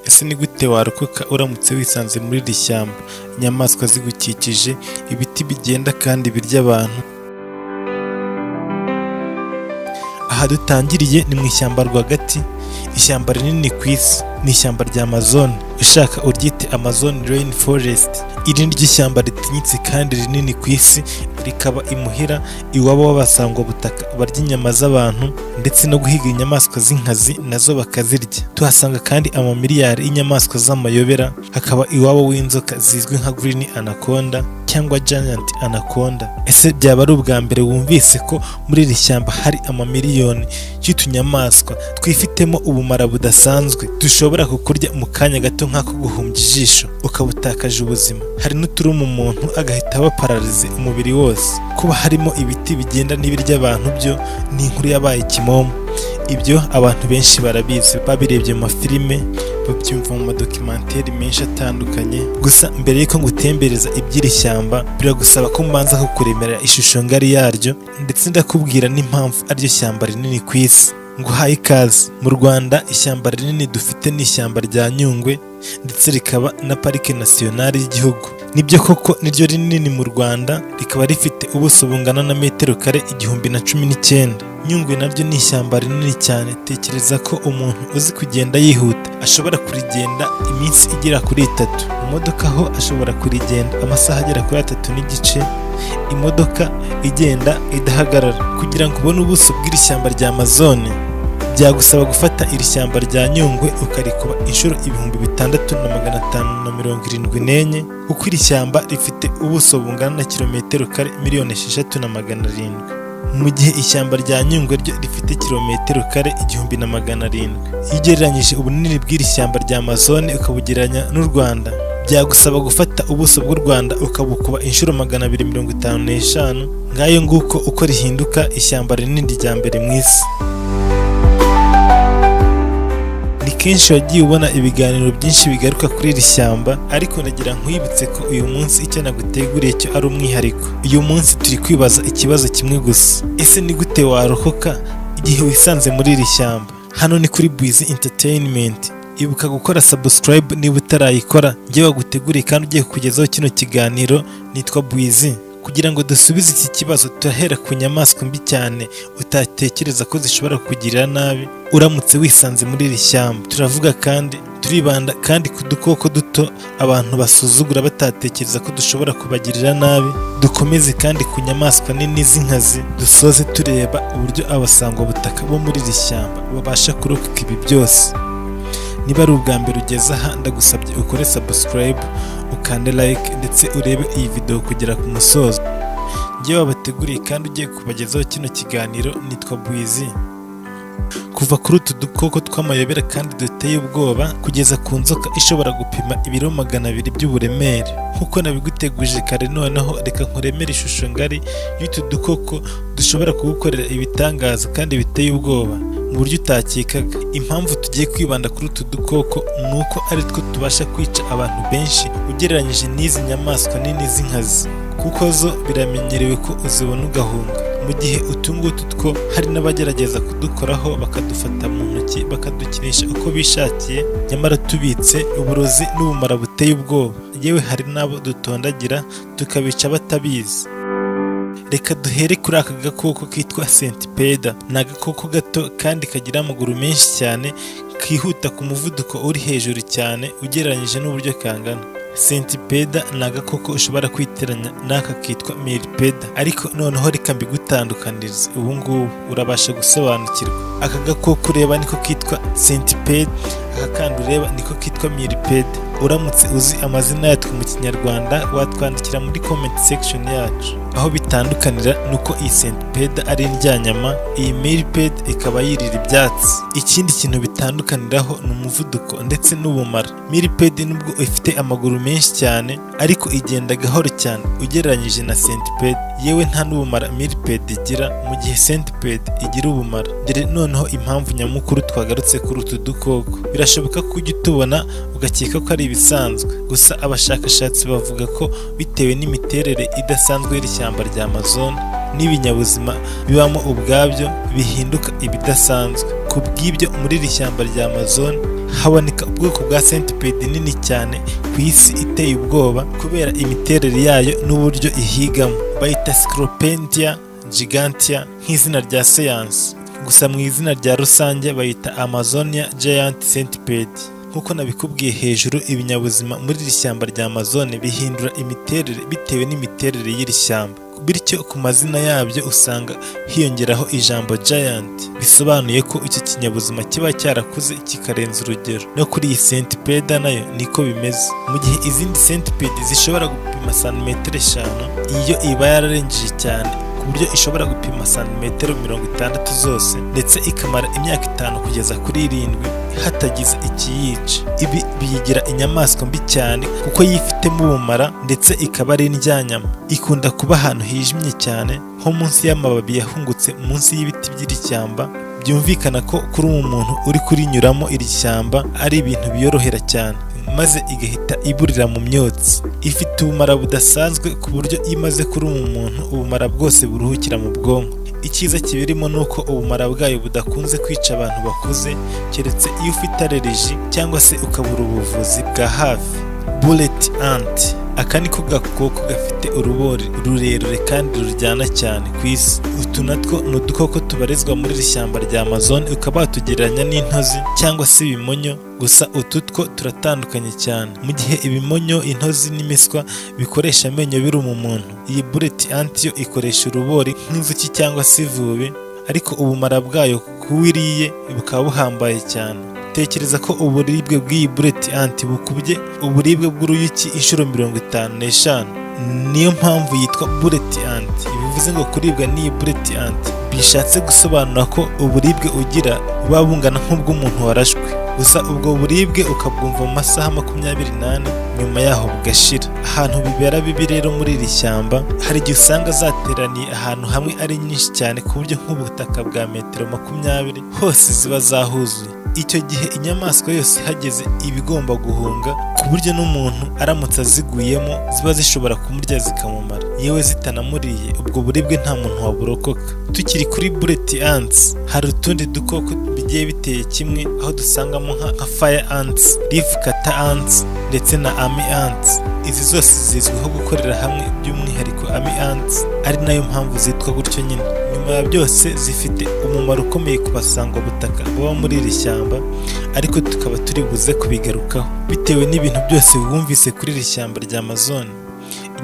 Ese ni gute warokoka uramutse wisanze muri iri shyamba, inyamaswa zigukikije, ibiti bigenda kandi birya abantu? Aha dutangiriye ni mu ishyamba rwagati, ishyamba rinini ku isi, ni ishyamba rya Amazon, ushaka uryite Amazon Rain Forest. Iri ni ryo shyamba ritinyitse kandi rinini ku isi, rikaba imuhira iwabo w'abasangwabutaka barya inyama z'abantu ndetse no guhiga inyamaswa z'inkazi nazo bakazirya. Tuhasanga kandi amamiliyari y'inyamaswa z'amayobera, hakaba iwabo w'inzoka zizwi nka Green Anaconda cyangwa Giant Anaconda. Ese byaba ari ubwa mbere wumvise ko muri iri shyamba hari amamiliyoni y'utunyamaswa twifitemo ubumara budasanzwe dushobora kukurya mu kanya gato nk'ako guhumbya ijisho ukabutakaje ubuzima? Hari n'uturuma umuntu agahita aba pararize umubiri wose. Kuba harimo ibiti bigenda n'ibirya abantu byo ni inkuru yabaye kimomo. Ibyo abantu benshi barabizi, babirebye mu mafilime, babyumva mu madokimenteri menshi atandukanye. Gusa mbere y'uko ngutembereza iby'iri shyamba, biragusaba ko mbanza kukuremera ishusho ngari yaryo, ndetse ndakubwira n'impamvu ariryo shyamba rinini ku isi. Nguhaye ikaze. Mu Rwanda ishyamba rinini dufite ni ishyamba rya Nyungwe, ndetse rikaba na parike nasiyonari y'igihugu. Nibyo koko niryo rinini mu Rwanda, rikaba rifite ubuso bungana na metero kare 1019. Nyungwe naryo ni ishyamba rinini cyane, tekereza ko umuntu uzi kugenda yihuta ashobora kurigenda iminsi igera kuri 3. Mu modoka ho ashobora kurigenda amasaha agera kuri 3.5, imodoka igenda idahagarara. Kugira ngo ubone ubuso bw'iri shyamba rya Amazon, byagusaba gufata iri shyamba rya Nyungwe ukarikuba inshuro 6574, kuko iri shyamba rifite ubuso bungana na kilometero kare 6,700,000, mu gihe ishyamba rya Nyungwe ryo rifite kilometero kare 1700. Iyo ugereranyije ubunini bw'iri shyamba rya Amazon ukabugereranya n'u Rwanda, byagusaba gufata ubuso bw'u Rwanda ukabukuba inshuro 255. Ngayo nguko uko rihinduka ishyamba rinini rya mbere mu isi. Ni kenshi wagiye ubona ibiganiro byinshi bigaruka kuri iri shyamba, ariko ndagira nkwibutse ko uyu munsi icyo naguteguriye cyo ari umwihariko. Uyu munsi turi kwibaza ikibazo kimwe gusa: ese ni gute warokoka igihe wisanze muri iri shyamba? Hano ni kuri Bwizi Entertainment. Ibuka gukora subscribe niba utarayikora. Njye waguteguriye kandi ugiye kukugezaho kino kiganiro nitwa Bwizi. Kugira ngo dusubize iki kibazo, turahera ku nyamaswa mbi cyane utatekereza ko zishobora kukugirira nabi uramutse wisanze muri iri shyamba. Turavuga kandi turibanda kandi ku dukoko duto abantu basuzugura batatekereza ko dushobora kubagirira nabi. Dukomeze kandi ku nyamaswa nini z'inkazi, dusoze tureba uburyo abasangwabutaka bo muri iri shyamba babasha kurokoka ibi byose. Niba ari ubwa mbere ugeze aha, ndagusabye ukore subscribe, ukande like ndetse urebe iyi video kugera ku musozo. Njye wabateguriye kandi ugiye kubagezaho kino kiganiro nitwa Bwizi. Kuva kuri utu dukoko tw'amayobera kandi duteye ubwoba kugeza ku nzoka ishobora gupima ibiro 200 by'uburemere. Nkuko nabiguteguje kare, noneho reka nkuremere ishusho ngari y'utu dukoko dushobora kugukorera ibitangaza kandi biteye ubwoba mu buryo utakekaga. Impamvu tugiye kwibanda kuri utu dukoko ni uko ari two tubasha kwica abantu benshi ugereranyije n'izi nyamaswa nini z'inkazi, kuko zo biramenyerewe ko uzibona ugahunga, mu gihe utu ngutu two hari n'abagerageza kudukoraho bakadufata mu ntoki bakadukinisha uko bishakiye, nyamara tubitse uburozi n'ubumara buteye ubwoba. Yewe hari n'abo dutondagira tukabica batabizi. Reka duhere kuri aka gakoko kitwa centipede. Ni agakoko gato kandi kagira amaguru menshi cyane, kihuta ku muvuduko uri hejuru cyane ugereranyije n'uburyo kangana. Centipede ni agakoko ushobora kwiteranya n'aka kitwa millipede, ariko noneho reka mbigutandukanirize ubu ngubu urabasha gusobanukirwa. Aka gakoko ureba niko kitwa centipede, aka kandi ureba niko kitwa millipede. Uramutse uzi amazina yatwo mu Kinyarwanda watwandikira muri comment section yacu. Aho bitandukanira nuko iyi centipede ari indyanyama, iyi millipede ikaba yirira ibyatsi. Ikindi kintu bitandukaniraho ni umuvuduko ndetse n'ubumara. Millipede nubwo ifite amaguru menshi cyane, ariko igenda gahoro cyane ugereranyije na centipede. Yewe nta n'ubumara millipede igira, mu gihe centipede igira ubumara. Dore noneho impamvu nyamukuru twagarutse kuri utu dukoko. Birashoboka ko ujya utubona ugakeka ko ari ibisanzwe, gusa abashakashatsi bavuga ko bitewe n'imiterere idasanzwe y'iri shyamba rya Amazon n'ibinyabuzima bibamo ubwabyo bihinduka ibidasanzwe. Ku bw'ibyo muri iri shyamba rya Amazon haboneka ubwoko bwa centipede nini cyane ku isi iteye ubwoba kubera imiterere yayo n'uburyo ihigamo. Bayita Scolopendra gigantea nk'izina rya siyansi, gusa mu izina rya rusange bayita Amazonia Giant Centipede. Nk'uko nabikubwiye hejuru, ibinyabuzima muri iri shyamba rya Amazon bihindura imiterere bitewe n'imiterere y'iri shyamba, bityo ku mazina yabyo usanga hiyongeraho ijambo giant, bisobanuye ko icyo kinyabuzima kiba cyarakuze kikarenza urugero. No kuri iyi centipede nayo niko bimeze. Mu gihe izindi centipede zishobora gupima santimetero 5, iyo iba yararengeje cyane ku buryo ishobora gupima santimetero 60 zose, ndetse ikamara imyaka 5 kugeza kuri 7 hatagize ikiyica. Ibi biyigira inyamaswa mbi cyane kuko yifitemo ubumara ndetse ikaba ari indyanyama. Ikunda kuba ahantu hijimye cyane, nko munsi y'amababi yahungutse munsi y'ibiti by'iri shyamba. Byumvikana ko kuri uwo muntu uri kurinyuramo iri shyamba ari ibintu biyorohera cyane, maze igahita iburira mu myotsi. Ifite ubumara budasanzwe ku buryo iyo imaze kuruma umuntu ubumara bwose buruhukira mu bwonko. Icyiza kibirimo ni uko ubumara bwayo budakunze kwica abantu bakuze, keretse iyo ufite allergie cyangwa se ukabura ubuvuzi bwa hafi. Bullet ant, aka niko gakoko gafite urubori rurerure kandi ruryana cyane ku isi. Utu natwo ni udukoko tubarizwa muri iri shyamba rya Amazon, ukaba watugereranya n'intozi cyangwa se ibimonyo, gusa utu two turatandukanye cyane. Mu gihe ibimonyo, intozi n'imiswa bikoresha amenyo biruma umuntu, iyi bullet ant yo ikoresha urubori nk'inzuki cyangwa se ivubi, ariko ubumara bwayo kuwiriye bukaba buhambaye cyane. Tekereza ko uburibwe bw'iyi bullet ant bukubye uburibwe bw'uruyuki inshuro 55. Niyo mpamvu yitwa bullet ant. Bivuze ngo kuribwa n'iyi bullet ant bishatse gusobanura ko uburibwe ugira buba bungana nk'ubw'umuntu warashwe, gusa ubwo buribwe ukabwumva mu masaha 24 nyuma yaho bugashira. Ahantu bibera bibi rero muri iri shyamba, hari igihe usanga zateraniye ahantu hamwe ari nyinshi cyane ku buryo nk'ubutaka bwa metero 20 hose ziba zahuzuye. Icyo gihe inyamaswa yose ihageze iba igomba guhunga, ku buryo n'umuntu aramutse aziguyemo ziba zishobora kumurya zikamumara, yewe zitanamuriye ubwo buribwe nta muntu waburokoka. Tukiri kuri bullet ants, hari utundi dukoko bigiye biteye kimwe, aho dusangamo nka fire ants, leaf cutter ants ndetse na army ants. Izi zose zizwiho gukorera hamwe, by'umwihariko army ants, ari nayo mpamvu zitwa gutyo nyine. Nyuma ya byose zifite umumaro ukomeye ku basangwabutaka baba muri iri shyamba, ariko tukaba turi buze kubigarukaho bitewe n'ibintu byose wumvise kuri iri shyamba rya Amazon,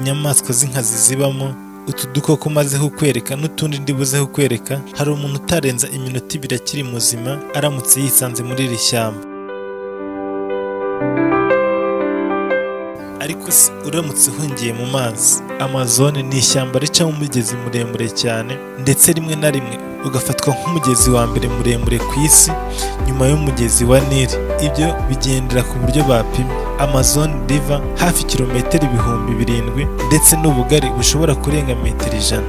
inyamaswa z'inkazi zibamo, utu dukoko maze kukwereka n'utundi ndibuze kukwereka. Hari umuntu utarenza iminota 2 akiri muzima aramutse yisanze muri iri shyamba. Ariko uramutse uhungiye mu mazi, Amazon ni ishyamba ricamo umugezi muremure cyane, ndetse rimwe na rimwe ugafatwa nk'umugezi wa mbere muremure ku isi nyuma y'umugezi wa Nili. Ibyo bigendera ku buryo bapimye. Amazon River hafi kilometero 7000 ndetse n'ubugari bushobora kurenga metero 100.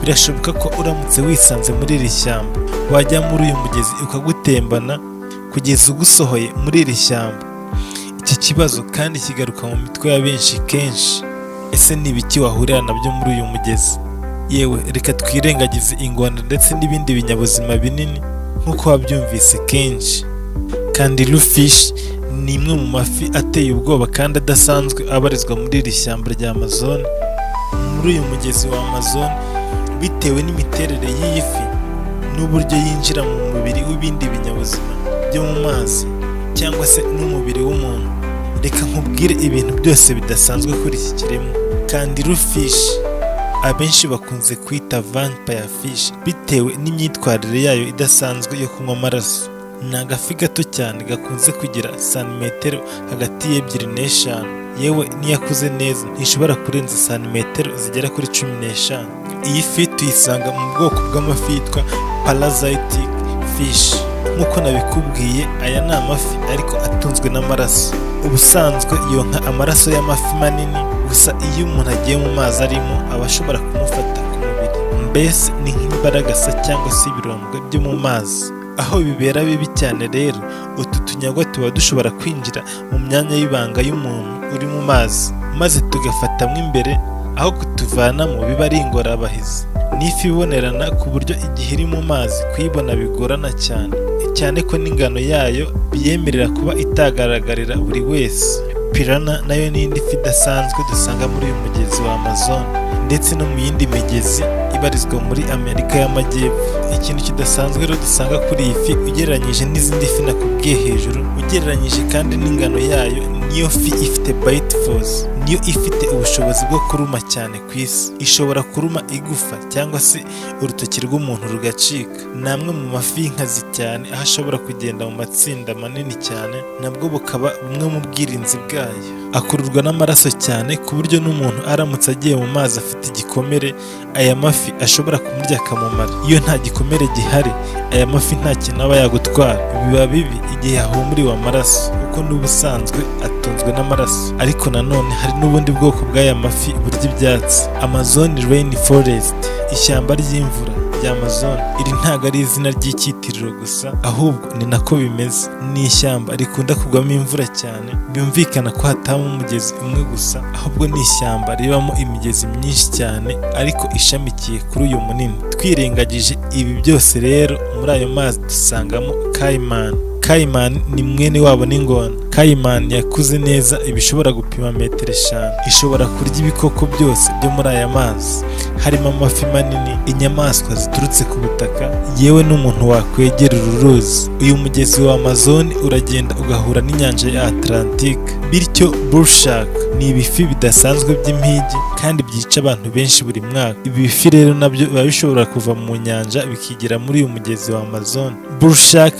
Birashoboka ko uramutse wisanze muri iri shyamba wajya muri uyu mugezi ukagutembana kugeza ugusohoye muri iri shyamba. Iki kibazo kandi kigaruka mu mitwe ya benshi kenshi. Ese ni ibiki wahurira nabyo muri uyu mugezi? Yewe reka twirengagize ingona ndetse n'ibindi binyabuzima binini nk'uko wabyumvise kenshi. Candiru fish ni imwe mu mafi ateye ubwoba kandi adasanzwe abarizwa muri iri shyamba rya Amazon. Muri uyu mugezi wa Amazon, bitewe n'imiterere y'iyi fi n'uburyo yinjira mu mubiri w'ibindi binyabuzima byo mu mazi cyangwa se n'umubiri w'umuntu, reka nkubwire ibintu byose bidasanzwe kuri iki kiremwa. Candiru fish abenshi bakunze kwita vampire fish bitewe n'imyitwarire yayo idasanzwe yo kunywa amaraso. Ni agafi gato cyane gakunze kugira santimetero hagati y'2 na 5, yewe n'iyakuze neza ntishobora kurenza santimetero zigera kuri 15. Iyi fi tuyisanga mu bwoko bw'amafi yitwa parasitic fish. Nk'uko nabikubwiye, aya ni amafi ariko atunzwe n'amaraso. Ubusanzwe yonka amaraso y'amafi manini, gusa iyo umuntu agiye mu mazi arimo aba ashobora kumufata ku mubiri. Mbese ni nk'imbaragasa cyangwa se ibirondwe byo mu mazi. Aho bibera bibi cyane rero, utu tunyagwa tuba dushobora kwinjira mu myanya y'ibanga y'umuntu uri mu mazi, maze tugafatamo imbere, aho kutuvanamo biba ari ingorabahizi. Ni ifi ibonerana ku buryo igihe iri mu mazi kuyibona bigorana cyane. cyane ko n'ingano yayo biyemerera kuba itagaragarira buri wese. Piranha nayo ni indi fi idasanzwe dusanga muri uyu mugezi wa Amazon ndetse no mu yindi migezi ibarizwa muri Amerika y'Amajyepfo. Ikintu kidasanzwe rero dusanga kuri iyi fi ugereranyije n'izindi fi nakubwiye hejuru, ugereranyije kandi n'ingano yayo, niyo fi ifite bite force, niyo ifite ubushobozi bwo kuruma cyane ku isi. Ishobora kuruma igufa cyangwa se urutoki rw'umuntu rugacika. Ni amwe mu mafi y'inkazi cyane, aho ashobora kugenda mu matsinda manini cyane, nabwo bukaba bumwe mu bwirinzi bwayo. Akururwa n'amaraso cyane ku buryo n'umuntu aramutse agiye mu mazi afite igikomere, aya mafi ashobora kumurya akamumara. Iyo nta gikomere gihari, aya mafi nta kintu aba yagutwara. Biba bibi igihe ahumuriwe amaraso, kuko n'ubusanzwe atunzwe n'amaraso. Ariko nanone hari n'ubundi bwoko bw'aya mafi burya ibyatsi. Amazon Rain Forest, ishyamba ry'imvura rya Amazon. Iri ntabwo ari izina ry'icyitiriro gusa, ahubwo ni nako bimeze. Ni ishyamba rikunda kugwamo imvura cyane, byumvikana ko hatabamo umugezi umwe gusa, ahubwo ni ishyamba ribamo imigezi myinshi cyane ariko ishamikiye kuri uyu munini. Twirengagije ibi byose rero, muri ayo mazi dusangamo Caiman. Caiman ni mwene wabo n'ingona. Caiman yakuze neza ibishobora gupima metero 5. Ishobora kurya ibikoko byose byo muri aya mazi, harimo amafi manini, inyamaswa ziturutse ku butaka, yewe n'umuntu wakwegera uru ruzi. Uyu mugezi wa Amazon uragenda ugahura n'inyanja ya Atlantique. Bityo bull shark ni ibifi bidasanzwe by'impigi kandi byica abantu benshi buri mwaka. Ibi bifi rero nabyo biba bishobora kuva mu nyanja bikigira muri uyu mugezi wa Amazon. Bull shark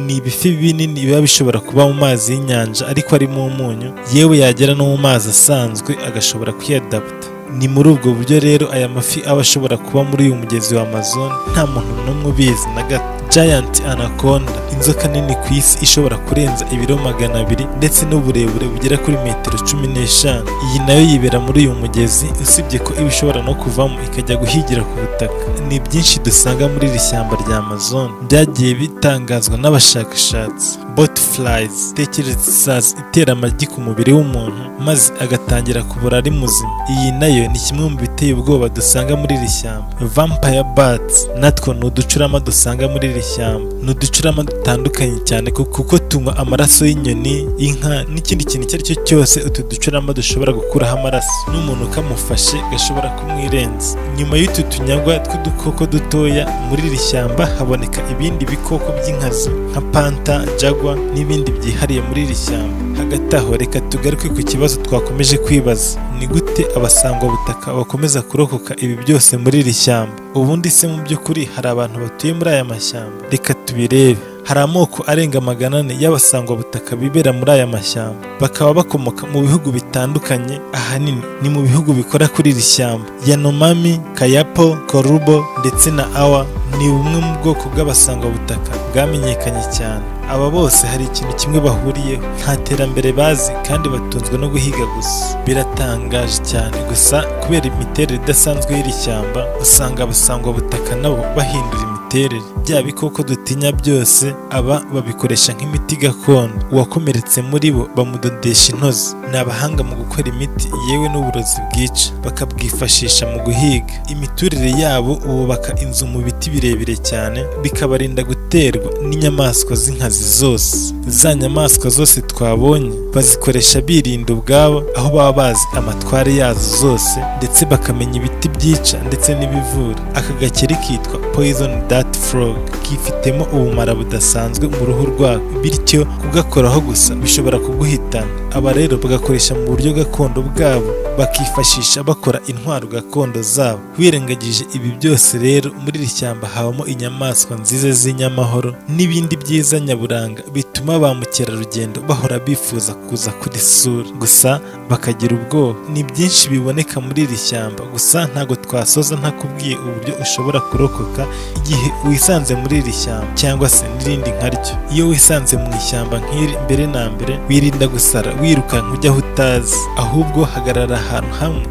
ni ibifi binini biba bishobora kuba mu mazi y'inyanja ariko arimo umunyu, yewe yagera no mu mazi asanzwe agashobora kwiyadapta. Ni muri ubwo buryo rero aya mafi aba ashobora kuba muri uyu mugezi wa Amazon nta muntu n'umwe ubizi na gato. Giant Anaconda, inzoka nini ku isi ishobora kurenza ibiro 200 ndetse n'uburebure bugera kuri metero 15. Iyi nayo yibera muri uyu mugezi, usibye ko iba ishobora no kuvamo ikajya guhigira ku butaka. Ni byinshi dusanga muri iri shyamba rya Amazon byagiye bitangazwa n'abashakashatsi. Botflies, tekereza isazi itera amagi ku mubiri w'umuntu maze agatangira kubora ari muzima. Iyi nayo ni kimwe mu biteye ubwoba dusanga muri iri shyamba. Vampire bats natwo ni uducurama dusanga muri iri shyamba. Ni uducurama dutandukanye cyane kuko tunywa amaraso y'inyoni, inka n'ikindi kintu icyo ari cyo cyose utu ducurama dushobora gukuraho amaraso, n'umuntu ukamufashe gashobora kumwirenza. Nyuma y'utu tunyagwa tw'udukoko dutoya, muri iri shyamba haboneka ibindi bikoko by'inkazi nka panther, jaguar n'ibindi byihariye muri iri shyamba. Hagati aho reka tugaruke ku kibazo twakomeje kwibaza: ni gute abasangwabutaka bakomeza kurokoka ibi byose muri iri shyamba? Ubundi se mu by'ukuri hari abantu batuye muri aya mashyamba? Reka tubirebe. Hari amoko arenga 400 y'abasangwabutaka bibera muri aya mashyamba, bakaba bakomoka mu bihugu bitandukanye, ahanini ni mu bihugu bikora kuri iri shyamba. Yanomami, Kayapo, Korubo ndetse na Awa ni bumwe mu bwoko bw'abasangwabutaka bwamenyekanye cyane. Aba bose hari ikintu kimwe bahuriyeho: nta terambere bazi kandi batunzwe no guhiga gusa. Biratangaje cyane gusa kubera imiterere idasanzwe y'iri shyamba, usanga abasangwabutaka nabo bahindura imiterere. Bya bikoko dutinya byose aba babikoresha nk'imiti gakondo. Uwakomeretse muri bo bamudodesha intozi. Ni abahanga mu gukora imiti yewe n'uburozi bwica, bakabwifashisha mu guhiga. Imiturire yabo, bubaka inzu mu biti birebire cyane, bikabarinda guterwa n'inyamaswa z'inkazi zose. Za nyamaswa zose twabonye bazikoresha birinda ubwabo, aho baba bazi amatware yazo zose, ndetse bakamenya ibiti byica ndetse n'ibivura. Aka gakeri kitwa poison dart frog kifitemo ubumara budasanzwe mu ruhu rwako, bityo kugakoraho gusa bishobora kuguhitana. Aba rero bagakoresha mu buryo gakondo bwabo, bakifashisha bakora intwaro gakondo zabo. Wirengagije ibi byose rero, muri iri shyamba habamo inyamaswa nziza z'inyamahoro n'ibindi byiza nyaburanga bituma ba mukerarugendo bahora bifuza kuza kurisura, gusa bakagira ubwoba. Ni byinshi biboneka muri iri shyamba, gusa ntabwo twasoza ntakubwiye uburyo ushobora kurokoka igihe wisanze muri iri shyamba cyangwa se n'irindi nkaryo. Iyo wisanze mu ishyamba nk'iri, mbere na mbere wirinda gusara wirukanka ujya aho utazi, ahubwo hagarara ahantu hamwe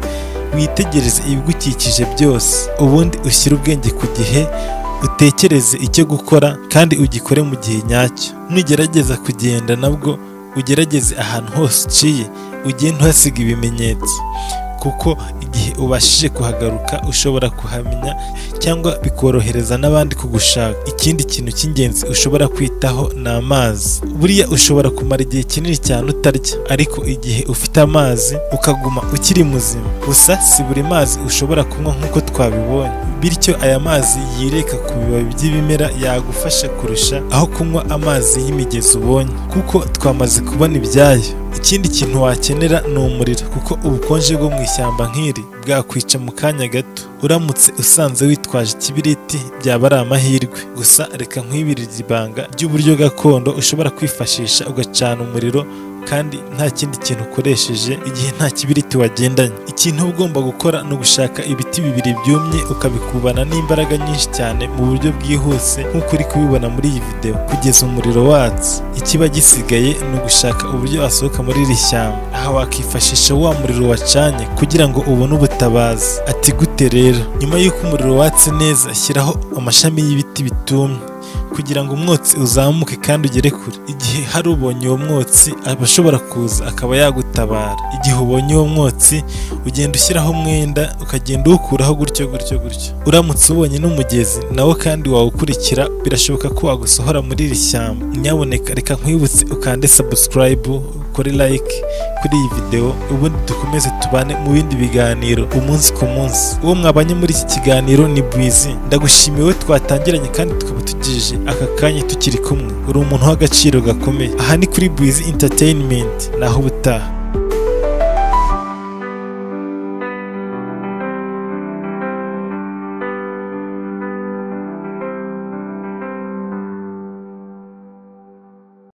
witegereze ibigukikije byose, ubundi ushyire ubwenge ku gihe, utekereze icyo gukora kandi ugikore mu gihe nyacyo. Nugerageza kugenda nabwo ugerageze ahantu hose uciye ugende uhasiga ibimenyetso, kuko igihe ubashije kuhagaruka ushobora kuhamenya cyangwa bikorohereza n'abandi kugushaka. Ikindi kintu cy'ingenzi ushobora kwitaho ni amazi. Buriya ushobora kumara igihe kinini cyane utarya, ariko igihe ufite amazi ukaguma ukiri muzima. Gusa si buri mazi ushobora kunywa nk'uko twabibonye, bityo aya mazi yireka ku bibabi by'ibimera yagufasha kurusha aho kunywa amazi y'imigezi ubonye, kuko twamaze kubona ibyayo. Ikindi kintu wakenera ni umuriro, kuko ubukonje bwo mu ishyamba nk'iri bwakwica mu kanya gato. Uramutse usanze witwaje ikibiriti byaba ari amahirwe. Gusa reka nkwibirire ibanga ry'uburyo gakondo ushobora kwifashisha ugacana umuriro kandi nta kindi kintu ukoresheje igihe nta kibiriti wagendanye. Ikintu uba ugomba gukora ni ugushaka ibiti bibiri byumye ukabikubana n'imbaraga nyinshi cyane mu buryo bwihuse nk'uko uri kubibona muri iyi video, kugeza umuriro watse. Ikiba gisigaye ni ugushaka uburyo wasohoka muri iri shyamba. Aha wakifashisha wa muriro wacanye kugira ngo ubone ubutabazi. Ati gute rero? Nyuma y'uko umuriro watse neza, shyiraho amashami y'ibiti bitumye kugira ngo umwotsi uzamuke kandi ugere kure. Igihe hari ubonye uwo mwotsi aba ashobora kuza akaba yagutabara. Igihe ubonye uwo mwotsi ugenda ushyiraho umwenda ukagenda uwukuraho gutyo gutyo gutyo. Uramutse ubonye n'umugezi nawo kandi wawukurikira, birashoboka ko wagusohora muri iri shyamba. Nyaboneka reka nkwibutse ukande subscribe, ukore like kuri iyi video, ubundi dukomeze tubane mu bindi biganiro umunsi ku munsi. Uwo mwabanye muri iki kiganiro ni Bwizi. Ndagushimiye twatangiranye kandi tukaba tugejeje aka kanya tukiri kumwe. Uri umuntu w'agaciro gakomeye. Aha ni kuri Bwizi Entertainment, naho ubutaha.